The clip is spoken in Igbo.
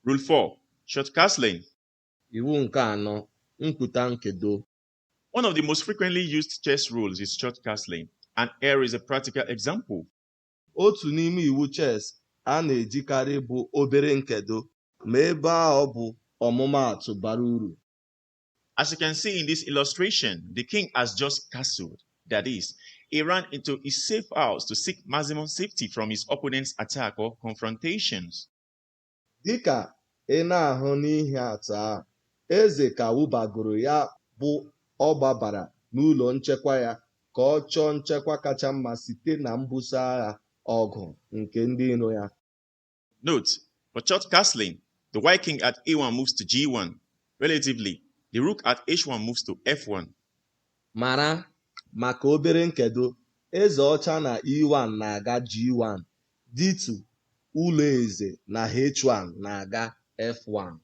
Rule 4. Short castling. Iwu nke anọ, Mpụta nkedo. One of the most frequently used chess rules is short castling, and here is a practical example. Otu n'ime iwu chess a na-ejikarị bụ obere nkedo, ma ebe a ọ bụ ọmụmaatụ bara uru. As you can see in this illustration, the king has just castled. That is, he ran into his safe house to seek maximum safety from his opponent's attack or confrontations. Dịka ị na-ahụ n'ihe atụ a, eze ka wubagoro ya bụ ọ gbabara n'ụlọ nchekwa ya ka ọ chọọ nchekwa kacha mma site na mbuso agha ọgụ nke ndị iro ya. Note, for short castling, the white king at a1 moves to g1. Relatively, the rook at h1 moves to f1. Mara, maka obere nkedo, eze ọcha na e1 na-aga g1, dịtụ ụlọ eze na h1 na-aga f1.